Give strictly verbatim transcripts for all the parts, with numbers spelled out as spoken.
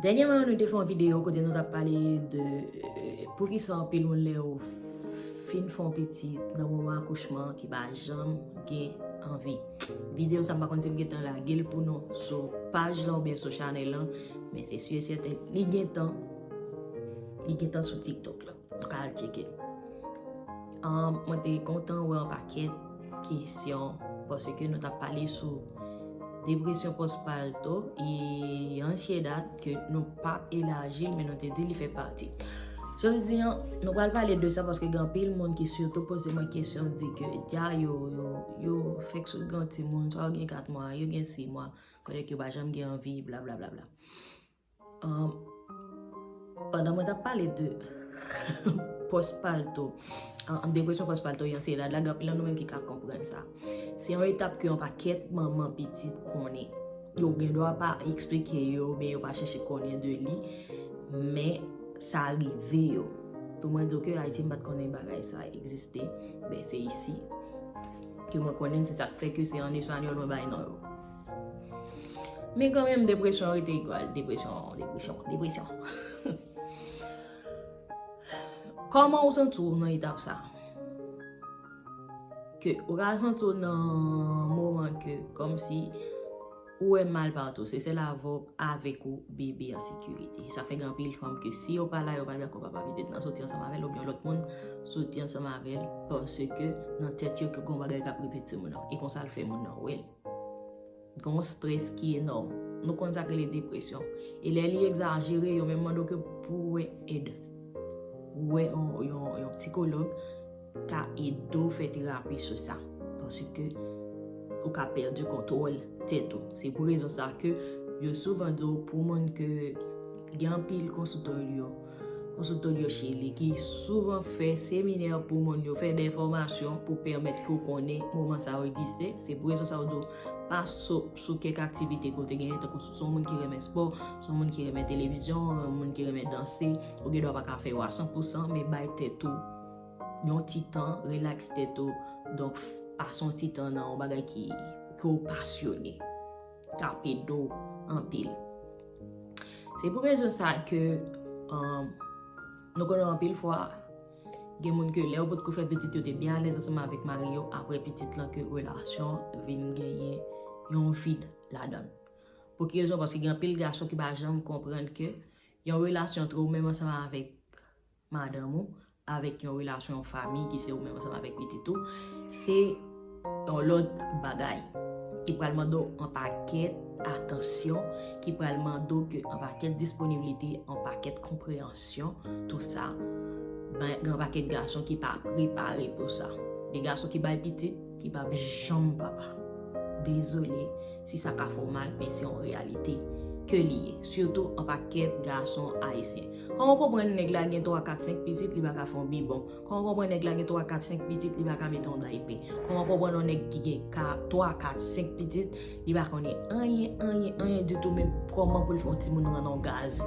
Dènyèman, nou te fè yon videyo kote nou t ap pale de, euh, poukisa anpil moun lè yo fin fè yon pitit nan moman akouchman ki pa janm gen anvi. Videyo sa m pa konn si m gentan lage l pou nou sou paj lan oubyen sou chanèl lan, men se si e sèten li gentan, li gentan sou TikTok la. Nou ka al tcheke. Um, mwen te kontan wè yon pakèt kesyon paske nou t ap pale sou depresyon pòsparto e ansyedad ke nou pa elaji l, men nou te di li fè pati. Jodi an, nou pral pale de sa paske gen anpil moun ki sitou poze mwen kesyon, di ke ya yo, yo, yo fèk sot gen timoun, swa yo gen kat mwa, yo gen sis mwa, konnen ke yo pa janm gen anvi, bla bla bla bla. Um, pandan mwen t ap pale de pòsparto, an, depresyon pòsparto, e ansyedad la, gen anpil nan nou menm ki ka konprann sa. Se yon etap ke yon pakèt manman pitit konnen. Yo gen dwa pa eksplike yo, oubyen yo pa chèche konnen de li, men sa rive yo. Pou mwen di w ke Ayiti, m pa t konnen bagay sa egziste, men se isi ke mwen konnen, se sa k fè ke se an espanyòl mwen bay non yo. Men kanmenm, depresyon rete egal. Depresyon, depresyon, depresyon. Kòman ou santi w nan etap sa? Ke ou ka santi w nan moman ke kòmsi ou wè mal patou, se sèl avè w, avèk ou bebe an sekirite. Sa fè gen anpil fanm ke si yo pa la, yo pa dakò papa pitit lan soti ansanm avè l oubyen lòt moun soti ansanm avè l, paske nan tèt yo ke gon bagay k ap rive timoun nan. E konsa l fè moun nan wè l. Gen yon strès ki enòm. Nou konn sa k rele depresyon. E lè li egzajere, yo menm mande w ke pou w wè èd. Ou wè yon, yon, yon sikològ ka ede w fè terapi sou sa. Paske ou ka pèdi kontwòl tèt ou. Se pou rezon sa ke yo souvan di w pou moun ke gen anpil konsiltòg yo, konsiltòg yo chili ki souvan fè seminè pou moun yo, fè de fòmasyon pou pèmèt ke w konnen moman sa yo egziste. Se pou rezon sa yo di w pa sou, sou kèk aktivite kote genyen, tankou si w se yon moun ki renmen spò, si w se yon moun ki renmen televizyon, yon moun ki renmen danse, ou gen dwa pa ka fè yo a san pou san, men bay tèt ou yon ti tan, rilaks tèt ou. Donk, pase yon ti tan nan yon bagay ki, ke w pasyone. K ap ede w anpil. Se pou rezon sa ke, um, nou konnen anpil fwa, gen moun ke lè yo potko fè pitit, yo te byen alèz ansanm avèk mari yo, apre pitit lan ke relasyon vin genyen yon vid ladan l. Pou ki rezon? Paske gen anpil gason ki pa janm konprann ke yon relasyon ant ou menm ansanm avèk madanm ou, avèk yon relasyon, yon fanmi ki se ou menm ansanm avèk pitit ou, se yon lòt bagay ki pral mande w yon pakèt atansyon, ki pral mande w ke yon pakèt disponiblite, yon pakèt konpreyansyon, tou sa. Ben, gen yon pakèt gason ki pa prepare pou sa. Gen gason ki bay pitit, ki p ap janm papa. Dezole si sa ka fè w mal, men se yon reyalite ke li ye. Sitou yon pakèt gason ayisyen. Kòman w konprann nèg la gen twa, kat, senk pitit, li pa ka fè yon bibon? Kòman w konprann nèg la gen twa, kat, senk pitit, li pa ka mete yon daypè? Kòman w konprann yon nèg ki gen ka, twa, kat, senk pitit, li pa konnen anyen, anyen, anyen ditou, menm kòman pou l fè yon timoun rann yon gaz?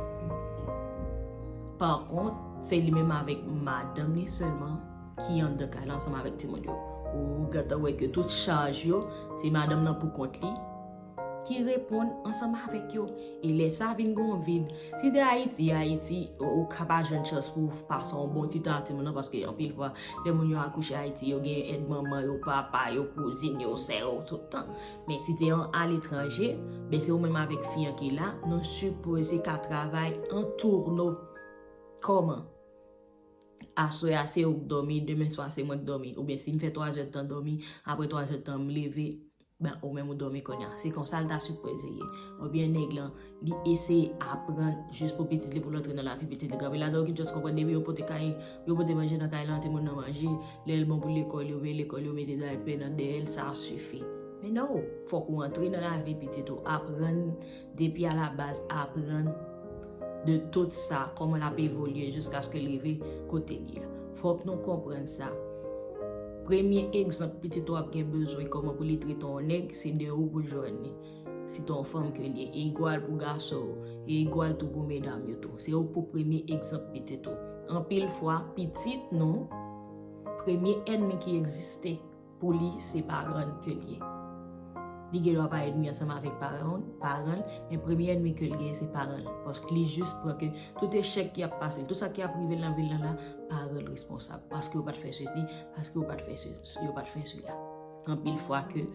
Pa kont, se li menm avèk madanm li sèlman ki anndan kay la ansanm avèk timoun yo. Ou gentan wè ke tout chaj yo, se madanm nan pou kont li ki reponn ansanm avèk yo. E lè sa vin gon vid, si te Ayiti, Ayiti, ou, ou ka pa jwenn chans pou w pase yon bon ti tan ak timoun nan, paske anpil fwa, lè moun yo akouche Ayiti, yo gen èd manman yo, papa yo, kouzin yo, sè yo, tout tan. Men si te an aletranje, ben se ou menm avèk fi an ki la, nou sipoze ka travay an tourno. Kòman? Aswè a se ou k dòmi, demen swa se mwen k dòmi. Oubyen si m fè twa zè tan dòmi, apre twa zè tan m leve, ben ou menm ou dòmi kounye a. Se konsa l ta sipoze ye. Oubyen nèg lan, li eseye aprann jis pou pitit li, pou l antre nan lavi pitit li. Gen anpil ladan yo ki just konprann depi yo pote kay, yo pote manje nan kay lan, timoun nan manje, lè l bon pou lekòl, yo peye lekòl, yo mete daypè nan dèyè l, sa sifi. Men non, fòk ou antre nan lavi pitit ou, aprann depi a la baz, aprann de tout sa, kòman l ap evolye jiskaske l rive kote l ye a. Fòk nou konprann sa. Premye egzanp pitit ou ap gen bezwen kòman pou li trete yon nèg, se de ou pou l jwenn li. Si te yon fanm ke l ye, e egwal pou gason yo, e egwal tou pou medam yo tou. Se ou pou premye egzanp pitit ou. Anpil fwa, pitit nou, premye ènmi ki egziste pou li, se paran n ke l ye. Li gen dwa pa ènmi ansanm avèk paran, paran l, men premye ènmi ke l genyen se paran l. Paske li jis pran ke tout echèk ki ap pase l, tout sa ki ap rive l nan vi l lan la, paran l responsab. Paske yo pa t fè sesi, paske yo pa t fè se, yo pa t fè sela. Anpil fwa ke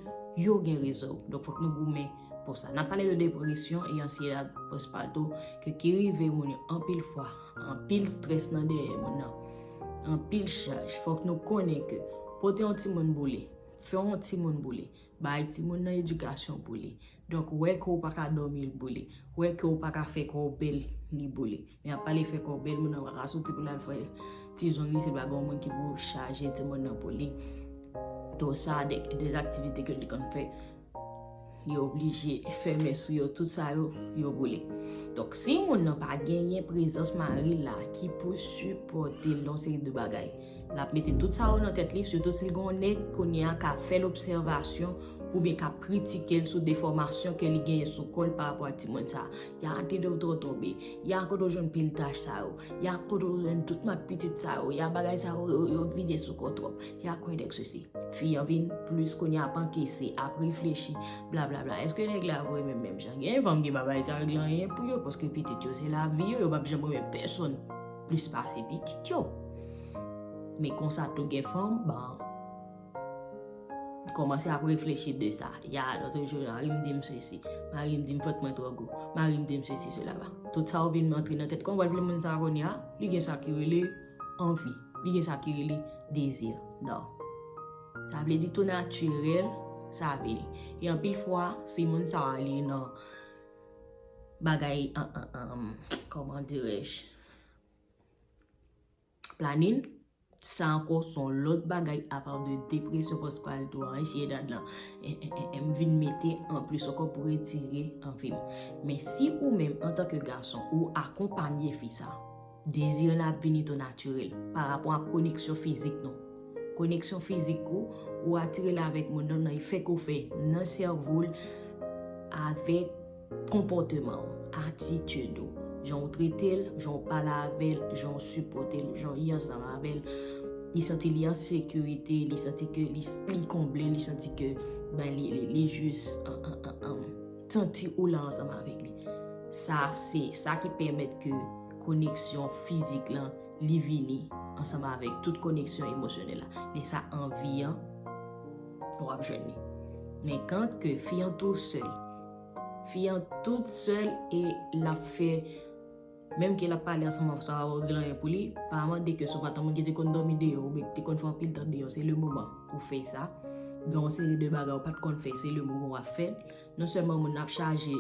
yo gen rezon. Donk fòk nou goumen pou sa. N ap pale de depresyon e ansyete prensipal tou ke ki rive moun yo anpil fwa, anpil strès nan dèyè moun nan, anpil chaj. Fòk nou konnen ke pote yon timoun boule, fè yon timoun boule, bay timoun nan edikasyon boule. Donk wè ke w pa ka dòmi l boule, wè ke w pa ka fè kò w bèl li boule. Men ap pale fè kò w bèl, moun nan pa ka soti pou l al fè ti zong li, se pa gen yon moun ki pou chaje timoun nan pou li. Tout sa, de, de aktivite ke l te konn fè, yo oblije fèmen sou yo, tout sa yo, yo boule. Donk si moun nan pa genyen prezans mari l la ki pou sipòte l nan yon seri de bagay, l ap mete tout sa yo nan tèt li, sitou si l gen yon nèg kounye a k ap fè l obsèvasyon oubyen k ap kritike l sou defòmasyon ke li genyen sou kò l pa rapò ak timoun sa. Ya tande w twò tonbe, ya kote w jwenn pil tach sa yo, ya kote w jwenn tout mak pitit sa yo, ya bagay sa yo, yo, yo vide sou kò w twòp, ya kwè nèg sesi. Fi an vin plis kounye a ap ankese, ap reflechi, blablabla. Èske nèg la vre menm, menm jan? Gen fanm ki pa bay sa regle anyen pou yo, paske pitit yo se lavi yo, yo p ap janm renmen pèsonn plis pase pitit yo. Men konsa tou gen fanm, bon, kòmanse ap reflechi de sa. Ya, lòt jou, mari m di m sesi, mari m di m vant mwen twò gwo, mari m di m sesi, sela. Tout sa yo vin antre nan tèt. Kòman w vle moun sa kounye a? Li gen sa ki rele anvi, li gen sa ki rele dezi. Non. Sa vle di tou natirèl, sa vini. E anpil fwa, si moun sa a li nan bagay, an, an, an, kòman dirais-je, planin, sa ankò se yon lòt bagay apa de depresyon pòspal tou an, ansyedad lan, e, e, e, e, m vin mete anplis ankò pou retire anvi m. Men si ou menm, antanke gason, ou akonpanye fi sa, dezi an ap vini tou natirèl pa rapò a koneksyon fizik nou. Koneksyon fizik ou, ou atire l avèk moun nan, nan efè ke w fè nan sèvo l avèk konpòteman w, atitid ou, jan w trete l, jan w pale avè l, jan w sipòte l, jan w ye ansanm avè l. Li santi li an sekirite, li santi ke li, li konble, li santi ke, ben, li, li, li jis, an, an, an, an, santi ou la ansanm avèk li. Sa, se sa ki pèmèt ke koneksyon fizik lan, li vini ansanm avèk tout koneksyon emosyonèl la. Men sa anvi an, w ap jwenn li. Men kan ke fi an tou sèl, fi an tout sèl e l ap fè, menm ke l ap pale ansanm avè w, sa pa regle anyen pou li, pa mande ke si w pa t yon moun ki te konn dòmi deyò, oubyen ki te konn fè anpil tan deyò, se le moman ou fè sa. Gen yon seri de bagay ou pa t konn fè, se le moman w ap fè l. Non sèlman moun nan ap chaje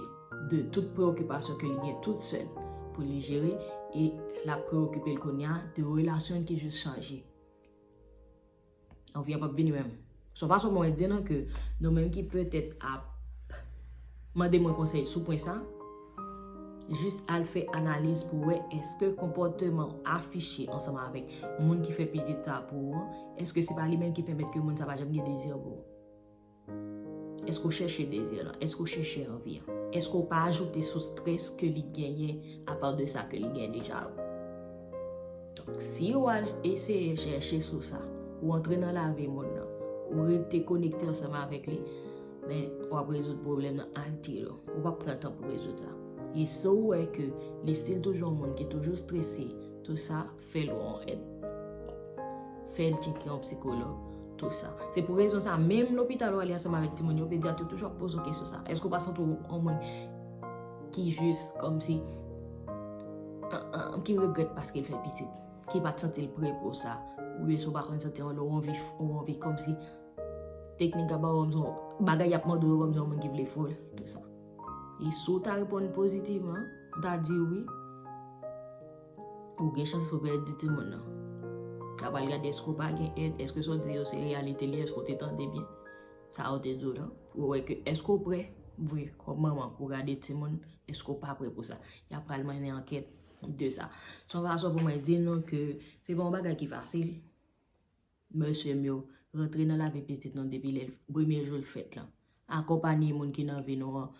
de tout preyokipasyon ke li gen tout sèl pou li jere, e l ap preyokipe l kounye a de relasyon l ki jis chanje. Anvi an p ap vini menm. Sou fason mwen di nou ke nou menm ki petèt ap mande mwen konsèy sou pwen sa, jis al fè analiz pou wè èske konpòteman w afiche ansanm avèk moun ki fè pitit sa pou ou an, èske se pa li menm ki pèmèt ke moun sa pa janm gen dezi pou ou? Èske w chèche dezi an? Èske w chèche anvi an? Èske w pa ajoute sou strès ke li genyen apa de sa ke li gen deja yo? Donk, si w al eseye chèche sou sa, ou antre nan lavi moun nan, ou rete konekte ansanm avèk li, men w ap rezoud pwoblèm nan al tiro. Ou p ap pran tan pou rezoud sa. E si w wè ke li still toujou yon moun ki toujou strese, tou sa, fè l wè yon èd. Fè l tcheke yon psikològ, tou sa. Se pou rezon sa, menm lopital w ale ansanm avèk timoun yo, pedyat yo toujou ap poze w kesyon sa. Èske w pa santi w yon moun ki jis kòmsi, an, an, ki regrèt paske l fè pitit, ki pa t santi l pre pou sa, oubyen si w pa konn santi w lè w anvi, w anvi kòmsi teknik a ba w kòmsi bagay y ap mande w kòmsi yon moun ki vle fou l, tou sa. E si w ta reponn pozitivman, m ta di wi, ou gen chans pou pèdi timoun nan. Sa pral gade èske w pa gen èd, èske sa w di yo se reyalite li, èske w te tande byen sa yo te di w lan, pou w wè ke èske w prè vre kòm manman pou gade timoun, èske w pa prè pou sa. Y ap pral mennen ankèt de sa. Se yon fason pou mwen di nou ke se pa yon bagay ki fasil. Mesye m yo, rantre nan lavi pitit nou depi lè premye jou l fèt lan. Akonpanye moun ki nan vi nou an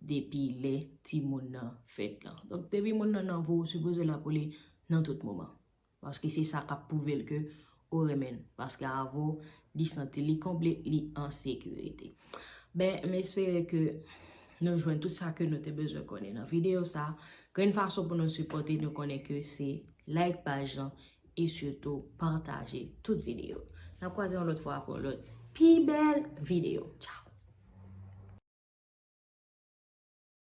depi lè timoun nan fèt lan. Donk, depi moun nan nan vi w, ou sipoze la pou li nan tout moman. Paske se sa k ap pwouve l ke ou renmen l. Paske avè w, li santi li konble, li an sekirite. Ben, m espere ke nou jwenn tout sa ke nou te bezwen konnen nan videyo sa. Grenn fason pou nou sipòte nou konnen ke se like paj lan e sitou pataje tout videyo. N ap kwaze yon lòt fwa pou yon lòt pi bèl videyo. Tchao!